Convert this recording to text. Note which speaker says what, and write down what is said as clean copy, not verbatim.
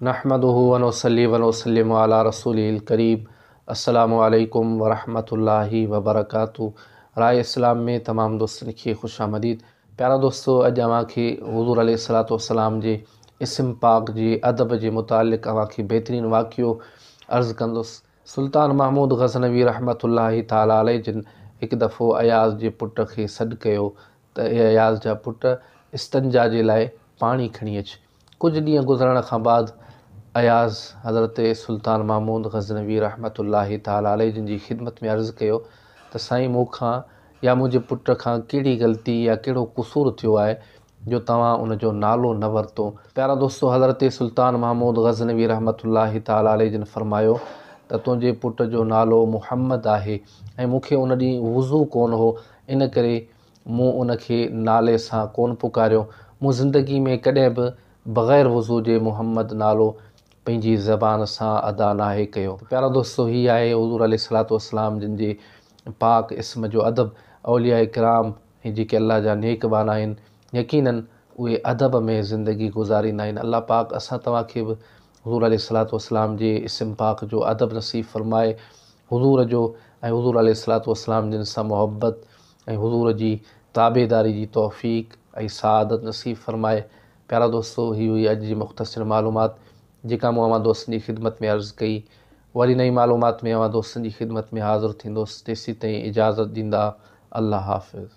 Speaker 1: نحمده ونصلي ونسلم علي رسوله الڪريم السلام عليڪم ورحمة الله وبرڪاته راء اسلام ۾ تمام دوستن کي خوش آمديد پيارا دوستو اڄ اوهان کي حضور عليه الصلوة والسلام جي اسم پاڪ جي ادب جي متعلق اوهان کي بهترين واقعو عرض ڪندس سلطان محمود غزنوي رحمة الله تعالٰي عليه جن هڪ دفعو اياز جي پٽ کي سڏ ڪيو ته اي اياز جا پٽ استنجا جي لاء پاڻي کڻي اچ. ڪجهه ڏينهن گذرڻ کان بعد اياز حضرت سلطان محمود غزنوي رحمة الله تعالٰي عليه جن جي خدمت ۾ عرض ڪيو ته سائين مون کان يا منهنجي پٽ کان ڪهڙي غلطي يا ڪهڙو قصور ٿيو آهي جو توهان ان جو نالو نه ورتو. پيارا دوستو حضرت سلطان محمود غزنوي رحمة الله تعالٰي عليه جن فرمايو ته تنهنجي پٽ جو نالو محمد آهي ۽ مون کي ان ڏينهن وضو ڪونه هو ان ڪري مون ان کي نالي سان ڪونه پڪاريو. مون زندگي ۾ ڪڏهن به بغير وضو جي محمد نالو پنهنجي زبان سان ادا ناهي ڪيو. ته پيارا دوستو هي آهي حضور عليه الصلوة والسلام جن جي پاڪ اسم جو ادب. اولياء ڪرام هي جيڪي الله جا نيڪ ٻانها آهن يقيناً اهي ادب ۾ زندگي گذاريندا آهن. الله پاڪ اسان توهان کي به حضور عليه الصلوة والسلام جي اسم پاڪ جو ادب نصيب فرمائي. حضور جو ۽ حضور عليه الصلوة والسلام جن سان محبت ۽ حضور جي تابعداري جي توفيق ۽ سعادت نصيب فرمائي. پيارا دوستو هي هئي اڄ جي مختصر معلومات جيڪا مون اوهان دوستن جي خدمت ۾ عرض ڪئي. وري نئين معلومات ۾ اوهان دوستن جي خدمت ۾ حاضر ٿيندس تيسيتائين اجازت ڏيندا الله حافظ.